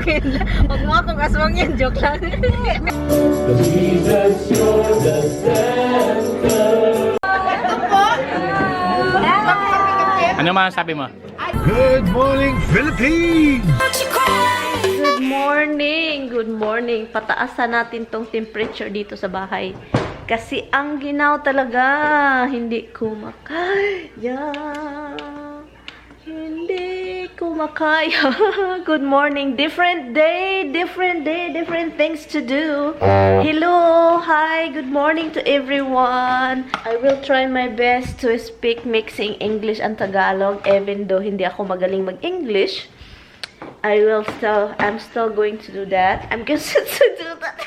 aswangin. Huwag mo akong aswangin. Joke lang. Jesus, you're the center. Ano masasabi mo? Good morning, Philippines! Good morning! Good morning! Pataasan natin tong temperature dito sa bahay. Kasi ang ginaw talaga. Hindi ko makaya. Hindi ko makaya. Good morning. Different day, different things to do. Hello, hi, good morning to everyone. I will try my best to speak mixing English and Tagalog even though hindi ako magaling mag-English. I'm still going to do that. I'm going to do that.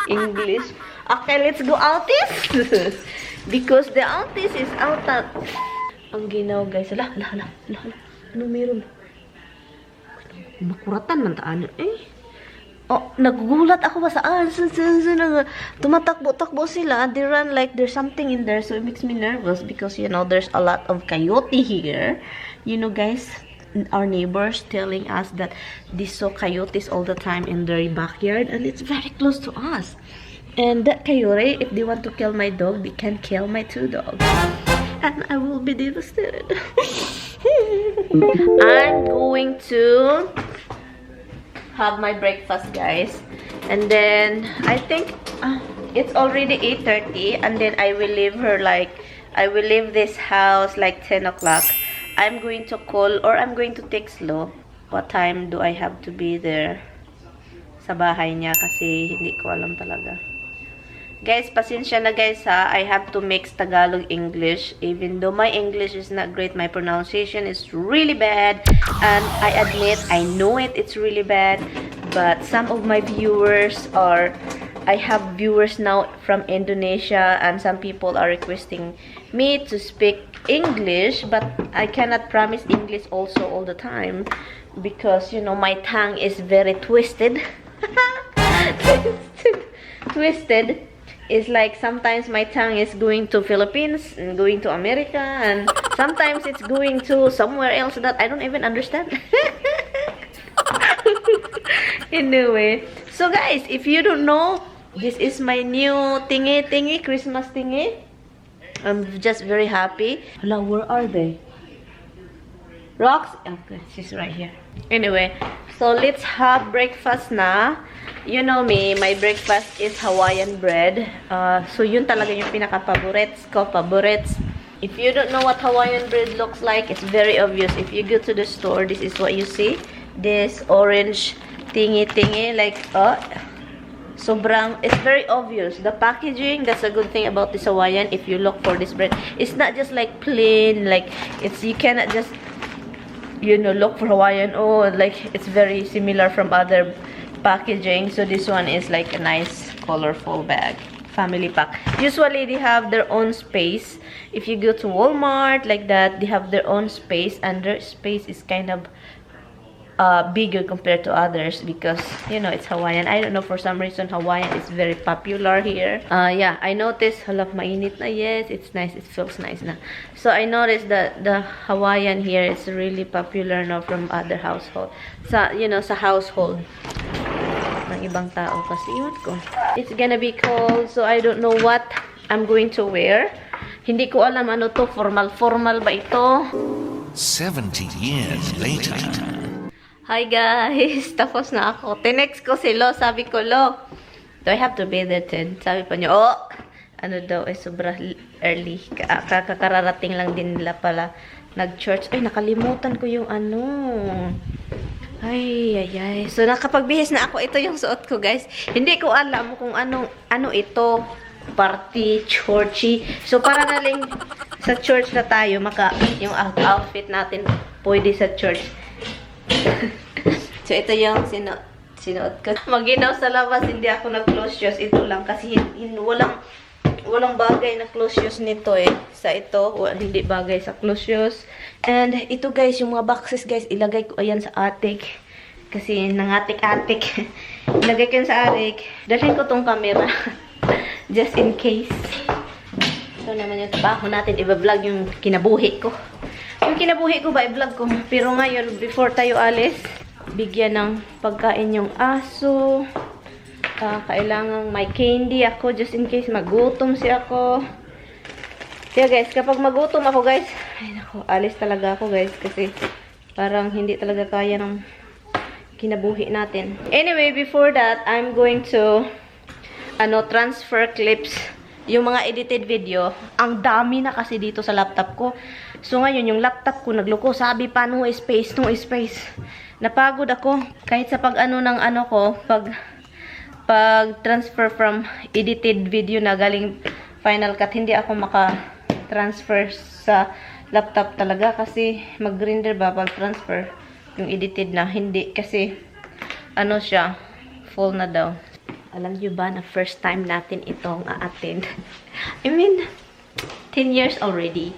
English. Okay, let's go outies. Because the outies is out at ang ginaw guys. Hala. Ano meron? Makuratan man taan. Oh, nagugulat ako ba saan? Tumatakbo-takbo sila. They run like there's something in there. So it makes me nervous because, you know, there's a lot of coyote here. You know, guys, our neighbors telling us that they saw coyotes all the time in their backyard. And it's very close to us. And that coyote, if they want to kill my dog, they can kill my 2 dogs. And I will be devastated. I'm going to have my breakfast, guys. And then, I think it's already 8:30. And then I will leave this house like 10 o'clock. I'm going to call or I'm going to text Lo. What time do I have to be there sa bahay niya? Kasi hindi ko alam talaga. Guys, pasensya na guys ha. I have to mix Tagalog-English. Even though my English is not great, my pronunciation is really bad. And I admit, I know it's really bad. But some of my viewers I have viewers now from Indonesia. And some people are requesting me to speak English. But I cannot promise English also all the time. Because, you know, my tongue is very twisted. Twisted. It's like sometimes my tongue is going to Philippines and going to America, and sometimes it's going to somewhere else that I don't even understand. Anyway, so guys, if you don't know, this is my new thingy, Christmas thingy. I'm just very happy. Hello, where are they? Rocks? Okay, she's right here. Anyway, so let's have breakfast na. You know me, my breakfast is Hawaiian bread. So yun talaga yung pinaka-favorites ko, favorites. If you don't know what Hawaiian bread looks like, it's very obvious. If you go to the store, this is what you see. This orange thingy, like, sobrang, it's very obvious. The packaging, that's a good thing about this Hawaiian. If you look for this bread, it's not just like plain, like, you cannot just, you know, look for Hawaiian. Oh, like, it's very similar from other packaging. So this one is like a nice colorful bag, family pack. Usually they have their own space. If you go to Walmart like that, they have their own space, and their space is kind of bigger compared to others because, you know, it's Hawaiian. I don't know, for some reason Hawaiian is very popular here. Yeah, I noticed, hala, mainit na. Yes, it's nice, it feels nice na. So I noticed that the Hawaiian here is really popular now from other household, you know, sa household ng ibang tao. Kasi yun ko, it's gonna be cold, so I don't know what I'm going to wear. Hindi ko alam ano to, formal ba ito? 70 years later. Hi guys, tapos na ako. Tinext ko si Lo, sabi ko, Lo, do I have to be there 10? Sabi pa niya, oh, ano daw, sobra early. Kakararating lang din nila pala nag-church. Ay, nakalimutan ko yung ano. Ay. So, nakapagbihis na ako. Ito yung suot ko, guys. Hindi ko alam kung ano ito. Party, churchy. So, para na lang sa church na tayo, yung outfit natin pwede sa church. So, ito yung sinuot ko. Maginaw sa labas, hindi ako nag-close shoes. Ito lang. Kasi walang bagay na close shoes nito eh. Sa ito, hindi bagay sa close shoes. And ito guys, yung mga boxes guys, ilagay ko ayan sa attic. Kasi nangatik-atik. Ilagay ko yan sa attic. Dalhin ko tong camera. Just in case. Ito naman yung trabaho natin. I-vlog yung kinabuhi ko. Yung kinabuhi ko ba, i-vlog ko. Pero ngayon, before tayo alis, bigyan ng pagkain yung aso. Kailangan may candy ako just in case magutom si ako. Kaya guys, kapag magutom ako guys, ay naku, alis talaga ako guys kasi parang hindi talaga kaya ng kinabuhi natin. Anyway, before that, I'm going to transfer clips. Yung mga edited video, ang dami na kasi dito sa laptop ko. So ngayon, yung laptop ko nagloko. Sabi pa, no space, no space. Napagod ako. Kahit sa pag-transfer from edited video na galing Final Cut, hindi ako maka-transfer sa laptop talaga kasi mag-render ba pag-transfer yung edited na. Hindi kasi siya, full na daw. Alam niyo ba na first time natin itong a-attend? I mean, 10 years already.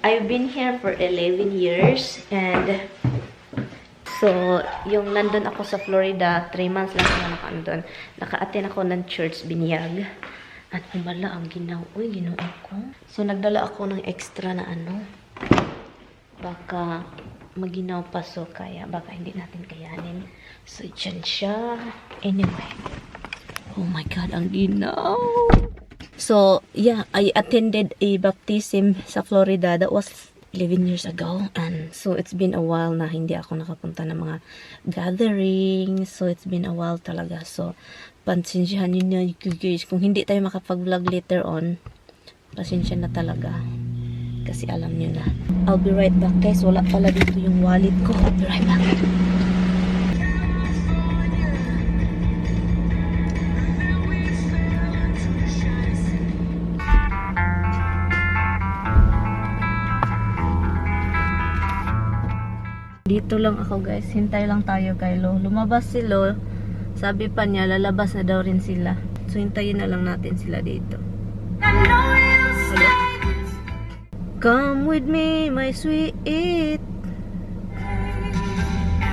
I've been here for 11 years and so, yung nandun ako sa Florida, 3 months lang ako naka-andun. Naka-attend ako ng church binyag. At umala ang ginawa ko. So, nagdala ako ng extra na baka maginaw pa so kaya baka hindi natin kayanin. So, dyan siya. Anyway. Oh my God, ang ginaw. So, yeah, I attended a baptism sa Florida. That was 11 years ago. And so, it's been a while na hindi ako nakapunta ng mga gatherings. So, it's been a while talaga. So, pansensyahan nyo na guys. Kung hindi tayo makapag-vlog later on, pasensya na talaga. Kasi alam nyo na. I'll be right back guys. Wala pala dito yung wallet ko. I'll be right back. Dito lang ako guys. Hintay lang tayo kay Lo. Lumabas si Lo. Sabi pa niya, lalabas na daw rin sila. So, hintayin na lang natin sila dito. Hello? Come with me, my sweet.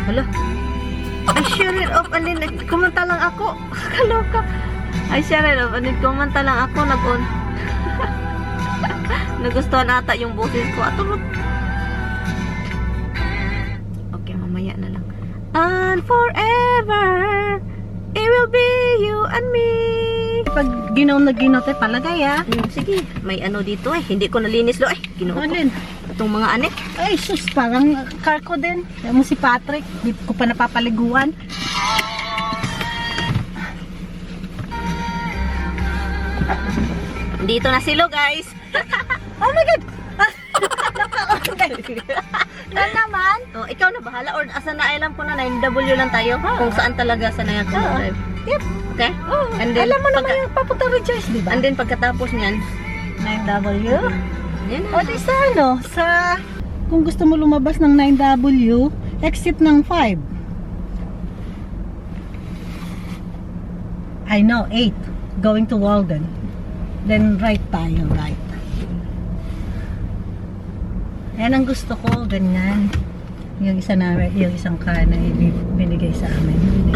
Hala. I share it off and then kumanta lang ako. Kaloka. I share it off and then kumanta lang ako. Nag-on. Nagustuhan ata yung boses ko. Atulog. Mamaya na lang. And forever, it will be you and me. Pag ginaw na ginaw tayo palagay Sige, may dito hindi ko nalinis Lo. Ginaw ko. Itong mga anek. Ay sus, parang car ko din. Yan mo si Patrick, di ko pa napapaliguan. Dito na silo guys. Oh my God! Yan naman. Oh, ikaw na bahala or asa na alam ko na 9W lang tayo. Kung saan talaga sanayan ko drive. Yep. Okay? And then, alam mo naman yung papunta Rejoice, di ba? And then pagkatapos niyan, 9W. Yan O di sa kung gusto mo lumabas ng 9W, exit ng 5. I know, 8. Going to Walden. Then right tayo, right. Yan ang gusto ko, ganyan. Yung isang car na binigay sa amin.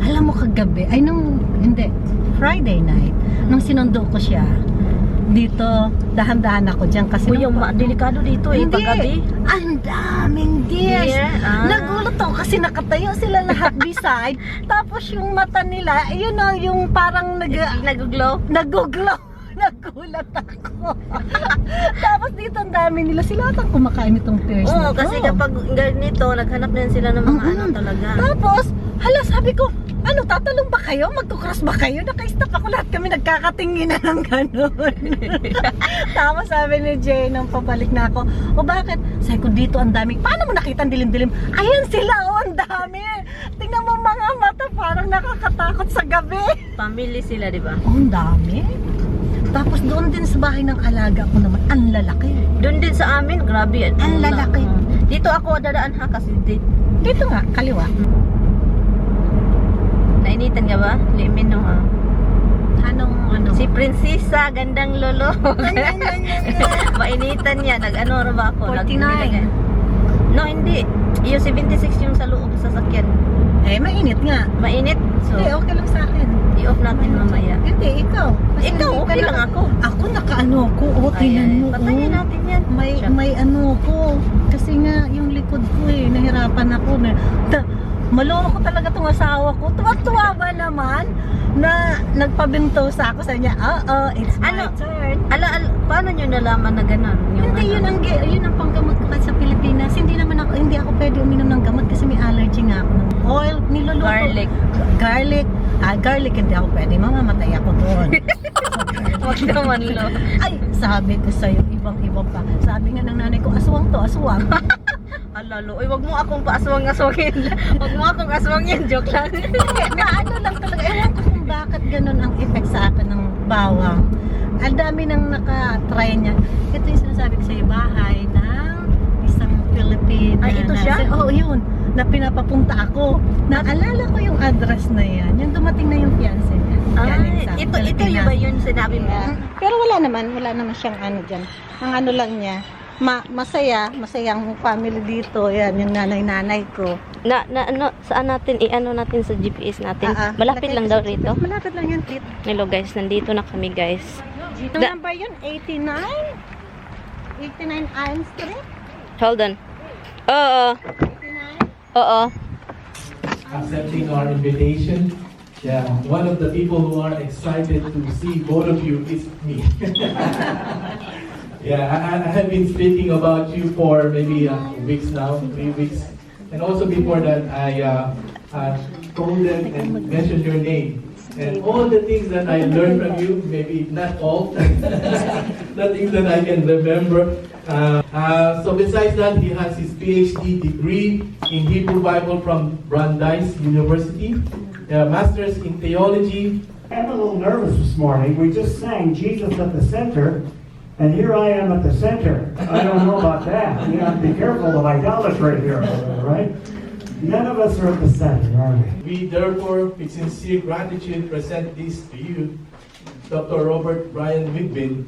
Alam mo kagabi, hindi, Friday night, nung sinundo ko siya, dito, dahan-dahan ako dyan kasi yung delikado dito paggabi. Ang daming deers. Nagulat ako kasi nakatayo sila lahat beside. Tapos yung mata nila, yun yung parang nag-glow. Nagulat ako. Tapos dito ang dami nila. Sila atang kumakain itong pears na to. Kasi kapag ganito, naghanap din sila ng mga talaga. Tapos, sabi ko, tatalong ba kayo? Magkukross ba kayo? Naka-stop ako, lahat kami nagkakatingin na ng gano'n. Tapos sabi ni Jay nung pabalik na ako, bakit? Sabi ko, dito ang dami. Paano mo nakita ang dilim-dilim? Ayan sila, ang dami. Tingnan mo mga mata, parang nakakatakot sa gabi. Family sila, di ba? Ang dami. Tapos doon din sa bahay ng alaga ko naman, ang lalaki. Doon din sa amin, grabe. Ang lalaki. Dito ako dadaan kasi dito nga, kaliwa. Nainitan ka ba? Limin Si Prinsesa, gandang lolo. Mainitan niya. Nag-ano ba ako? 49. No, hindi. Yung 76 yung sa loob sa sasakyan. Mainit nga. Mainit. So, okay lang sa akin. I-off natin mamaya. Hindi, ikaw. Kasi Ikaw, hindi ka okay lang ako. Ako nakaano ko. O, tingnan mo. Patayin natin yan. May ano ko. Kasi nga, yung likod ko nahirapan ako. Maloko talaga tong asawa ko. Tuwa-tuwa ba naman na nagpabinto sa ako sa niya, it's my turn. Paano nyo nalaman na gano'n? Hindi, yun ang panggamot ko kahit sa Pilipinas. Hindi ako pwede uminom ng gamot kasi may allergy nga ako ng oil, niluluto. Garlic, hindi ako pwede. Mamamatay ako doon. Huwag naman, lo. Ay, sabi ko sa'yo, ibang-ibang pa. Sabi nga ng nanay ko, aswang to, aswang. Alalo, wag mo akong paaswang-aswangin. Wag mo akong aswangin, joke lang. Ano lang talaga, ewan ko kung bakit ganun ang effect sa akin ng bawang. Ang dami nang nakatry niya. Ito yung sinasabi ko sa'yo, bahay ng isang Filipino. Ay, ito siya? Oo, yun. Na pinapapunta ako. Naalala ko yung address na yan. Yung dumating na yung fiancé niya. Ito yung ba yun sinabi mo? Pero wala naman siyang ano dyan. Ang ano lang niya, masayang family dito. Yan, yung nanay-nanay ko. Saan natin, i-ano natin sa GPS natin? Malapit lang daw rito. Malapit lang yan, Tito. Hello guys, nandito na kami guys. Yung number yun, 89? 89 Alm Street? Hold on. Oo. 89? Oo. Accepting our invitation. Yeah, one of the people who are excited to see both of you is me. Yeah, I have been speaking about you for maybe weeks now, 3 weeks. And also before that, I told them and mentioned your name. And all the things that I learned from you, maybe not all, the things that I can remember. So besides that, he has his PhD degree in Hebrew Bible from Brandeis University, Master's in Theology. I'm a little nervous this morning. We just sang Jesus at the center, and here I am at the center. I don't know about that. You have to be careful of idolatry here, right? None of us are at the center, are we? We therefore, with sincere gratitude, present this to you, Dr. Robert Brian Whitbin,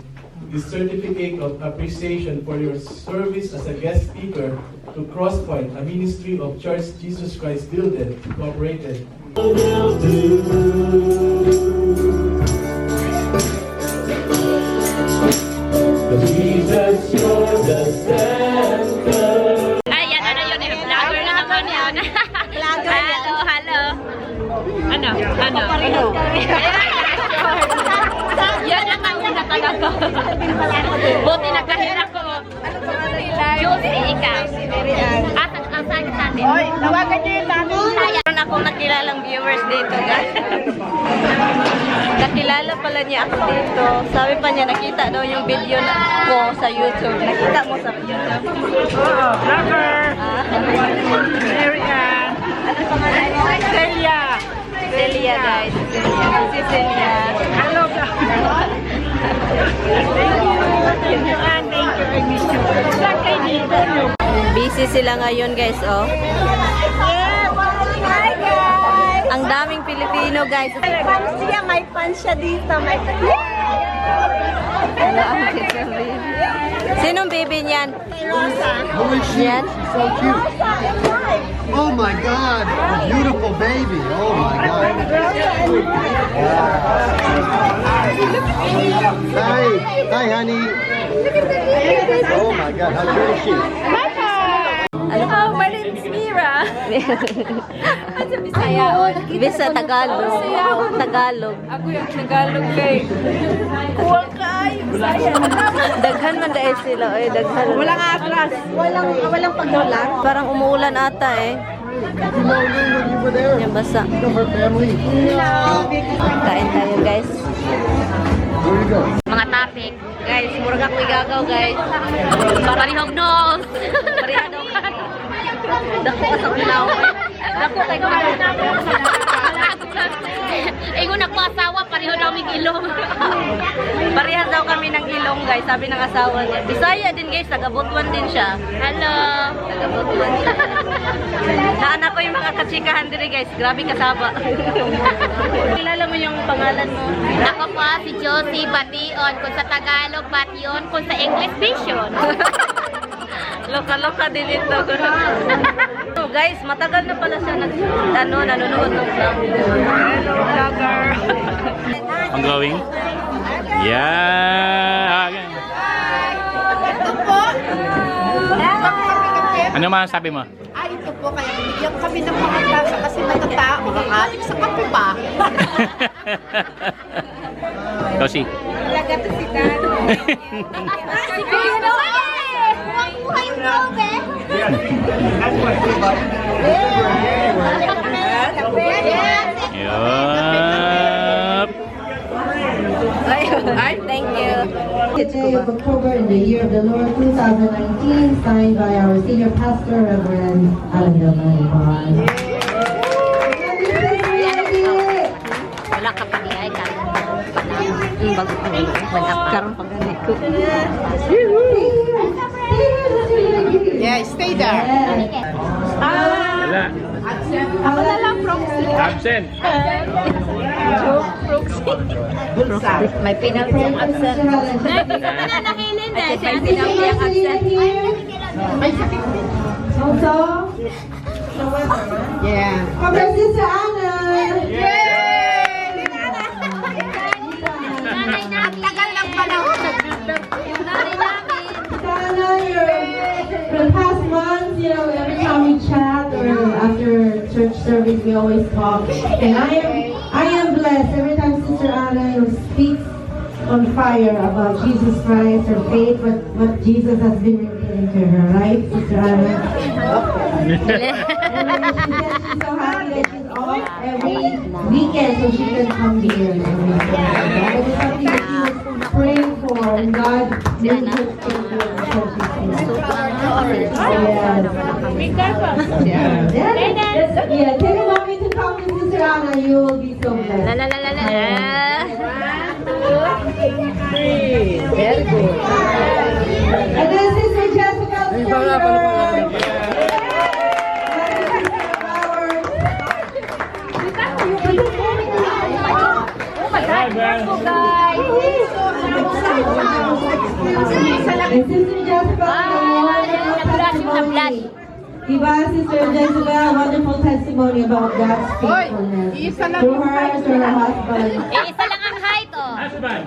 this certificate of appreciation for your service as a guest speaker to Crosspoint, a ministry of Church Jesus Christ Builded, Incorporated. Jesus, you're the center. Ayan, ano yun eh. Vlogger na naman yun. Hello. Ano? Yan ang nauna talaga. Buti nagkahira ko. Josie, ikaw. Asan sa atin? Oy, tawagan niyo yung dami. Meron akong nakilalang viewers dito guys. Nakilala pala niya ako dito. Sabi pa niya, nakita daw yung video ko sa YouTube. Nakita mo sa YouTube? Oo, vlogger. Maryann. Ano pangalan mo? Celia. Celia guys. Si Celia. Hello, vlogger. Thank you, I miss you. Saan kayo dito? Busy sila ngayon guys, oh. Yes! Hi, guys! Ang daming Pilipino guys. May fans siya dito. May Ano ang sasabihin? Sinong baby niyan? Rosa. Who is she? Yan? She's so cute. Oh my God, a beautiful baby. Oh my God. Hi, honey. Oh my God, how good is she? Ano? My name is Mira. Ano Bisaya? Bisa Tagalog. Tagalog. Ako yung Tagalog kay. Huwag kayo. Bisaya. Daghan man dahil sila. Eh, daghan. Walang atras. Walang pagdulang. Parang umuulan ata eh. You were there. Yung basa. Of her family. Kain tayo guys. Where you go? Mga topic. Guys, murag ako igagaw guys. Parihog nos. Parihog. Dako ka sa ulaw. Dako kay ko. Ingon ako asawa, pareho naming ilong. Parehas daw kami ng ilong guys, sabi ng asawa niya. Bisaya din guys, taga-Butuan din siya. Hello. Taga-Butuan siya. Naanak ko yung mga katsikahan din guys, grabe kasaba. Kilala mo yung pangalan mo? Ako po si Josie Bation. Kung sa Tagalog, Bation. Kung sa English, Vision. Loka-loka din ito. So guys, matagal na pala siya nanonood ng vlog. Hello, vlogger. I'm going? Yeah! Ito po. Ano masasabi mo? Ay, ito po. Kaya binigyan kami ng mga tasa kasi matatao. Makakain sa kape pa. Tosi. Talaga to si Dan. Si Pinoy! Huwag po kayong robe. That's what it's about. Yup. Thank you. Day of October in the year of the Lord 2019, signed by our senior pastor, Reverend Alan. Wala ka pa niya. Karoon pang ganit ko. Yeah, stay there. Wala. Ako na lang, proxy. Absent. Proxy. May penalty ang absent. Nananakinin na. Siya ang penalty ang absent. Also, Yeah. from our sister Anna. Ang tagal ng panahon. Yung nanay namin. Anna, for the past months, you know, every time we chat or after church service, we always talk. And I am blessed every time Sister Anna speaks on fire about Jesus Christ, her faith, what Jesus has been revealing to her, right, Sister Anna? And she said she's so happy that she's off every weekend so she can come here. That was something that she was praying for, and God really put things in her, so she said. Yeah, take a moment to talk to Sister Anna, you will be so blessed. La la la la la. Very good. And then Sister Jessica. And Sister Jessica, wonderful testimony. Diba, Sister Jessica, wonderful testimony about God's faithfulness. Through her, to her husband. Isa lang ang height, oh. Husband.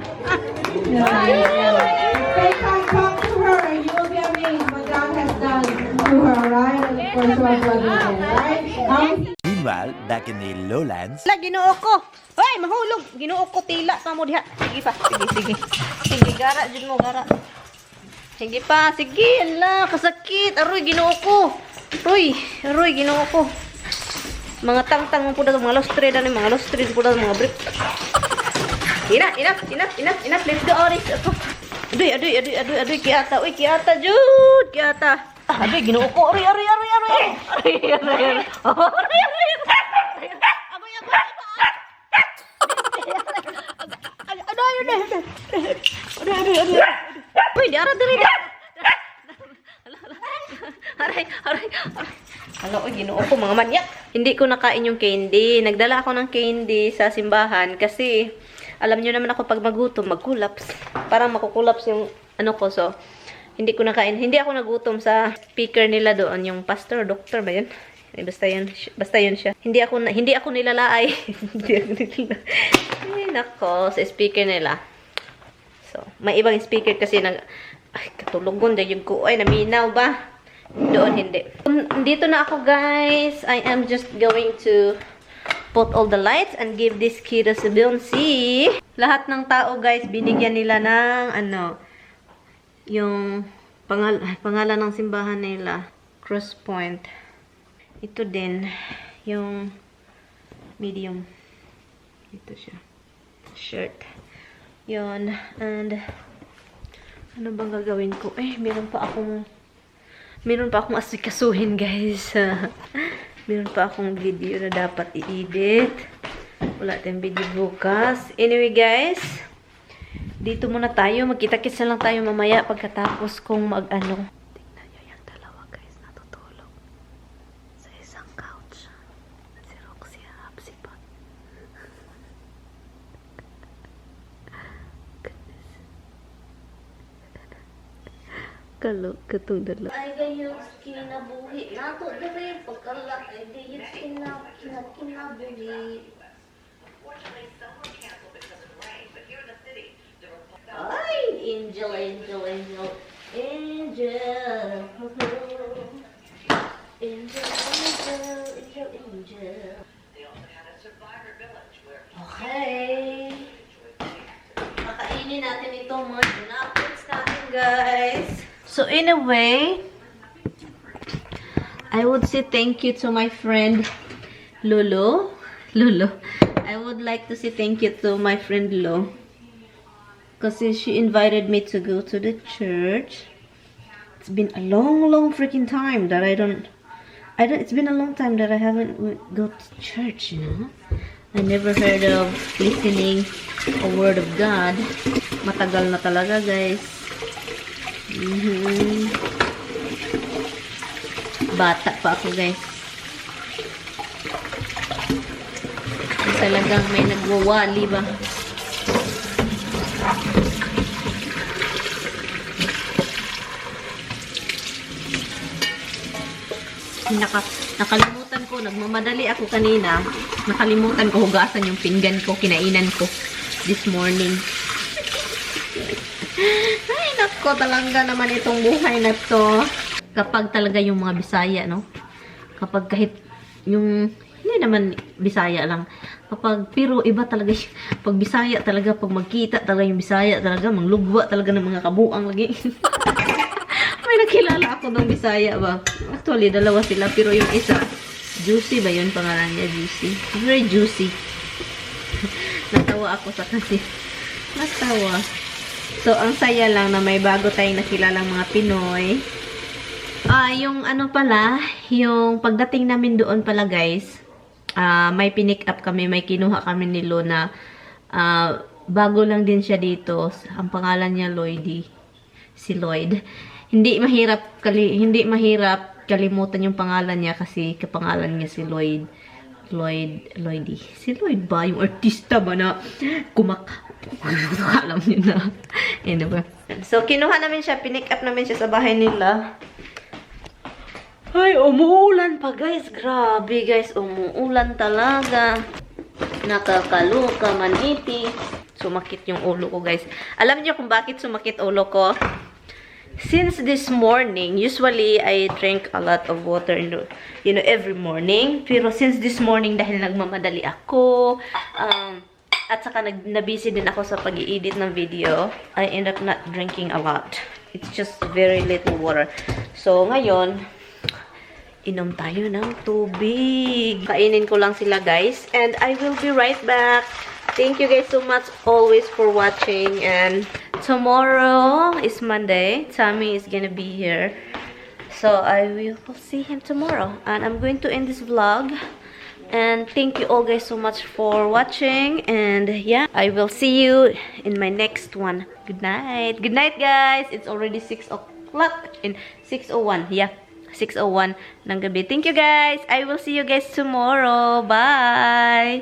Take time, talk to her, and you will be amazed what God has done to her, right? And of course, to our brother there, right? Meanwhile, back in the lowlands. La, ginoo ko. Hoy, mahulog. Ginoo ko, tila pa mo diha. Sige pa. Sige. Sige, gara, dyan mo, gara. Sige pa, sige. Ala, kasakit. Aroy, ginoo ko. Aroy, ginoo ko. Mga tang-tang mo po na mga lostre na mga lostre po na mga brick. Enough. Let's go, Oris. Aduy, kiata. Uy, kiata, Jude. Kiata. Aduy, ginoo ko. Aroy. Aduh. Uy, di arah diri. Aray. Hala, uy, ginoo ko, mga manyak. Hindi ko nakain yung candy. Nagdala ako ng candy sa simbahan kasi alam nyo naman ako pag magutom, magkulaps. Parang makukulaps yung ano ko. So, hindi ko nakain. Hindi ako nagutom sa speaker nila doon. Yung pastor, doctor ba yun? Basta yun siya. Hindi ako nilalaay. Ay, nako, sa speaker nila. So, may ibang speaker kasi katulugon dahil yung ko. Ay, naminaw ba? Doon, hindi. Dito na ako, guys. I am just going to put all the lights and give this kid a see. Lahat ng tao, guys, binigyan nila ng, yung pangalan ng simbahan nila. Cross point. Ito din, yung medium. Ito siya. Shirt. Yun. And, ano bang gagawin ko? Meron pa akong asikasuhin, guys. Meron pa akong video na dapat i-edit. Wala tayong video bukas. Anyway, guys, dito muna tayo. Magkita-kits na lang tayo mamaya pagkatapos kong mag-ano. Tingnan nyo yung dalawa, guys. Natutulog sa isang couch. Si Roxy, hapsi pa. Kalo, katong dala. Ay, gayos kinabuhi. Nato dere, pagkalak. Ay, gayos kinabuhi. Ay, angel, angel, angel. Angel. Angel, angel, angel, angel. Okay. Pakainin natin itong mga nuggets natin, guys. So, in a way, I would say thank you to my friend Lolo. I would like to say thank you to my friend Lo. Because she invited me to go to the church. It's been a long freaking time that it's been a long time that I haven't go to church, you know. I never heard of listening a word of God. Matagal na talaga, guys. Bata pa ako, guys. Talagang may nagwawali ba? Nakalimutan ko, nagmamadali ako kanina. Nakalimutan ko hugasan yung pinggan ko, kinainan ko this morning. Ay, nako, talaga naman itong buhay na to. Kapag talaga yung mga Bisaya, no? Kapag kahit yung, hindi naman Bisaya lang. Pero iba talaga, pag Bisaya talaga, pag magkita talaga yung Bisaya talaga, manglugwa talaga ng mga kabuang lagi. May nakilala ako ng Bisaya ba? Actually, dalawa sila, pero yung isa, Juicy ba yun pangalan niya? Juicy. Very juicy. Natawa ako sa kasi. Natawa. So, ang saya lang na may bago tayong nakilalang mga Pinoy. Yung ano pala, yung pagdating namin doon pala guys, may pinick up kami, may kinuha kami ni Luna. Bago lang din siya dito. Ang pangalan niya Lloydie. Si Lloyd. Hindi mahirap kalimutan yung pangalan niya kasi kapangalan niya si Lloydie. Si Lloyd ba? Yung artista ba na alam niyo na. Anyway. So, kinuha namin siya, pinick up namin siya sa bahay nila. Ay, umuulan pa guys. Grabe guys, umuulan talaga. Nakakaluka, maniti. Sumakit yung ulo ko guys. Alam niyo kung bakit sumakit ulo ko? Since this morning, usually I drink a lot of water every morning. Pero since this morning, dahil nagmamadali ako, at saka nabusy din ako sa pag-i-edit ng video, I end up not drinking a lot. It's just very little water. So, ngayon, inom tayo ng tubig. Kainin ko lang sila guys. And I will be right back. Thank you guys so much always for watching. And tomorrow is Monday. Tommy is gonna be here. So I will see him tomorrow. And I'm going to end this vlog. And thank you all guys so much for watching. And yeah, I will see you in my next one. Good night. Good night guys. It's already 6 o'clock and 6:01. Yeah. 6:01 ng gabi. Thank you guys. I will see you guys tomorrow. Bye.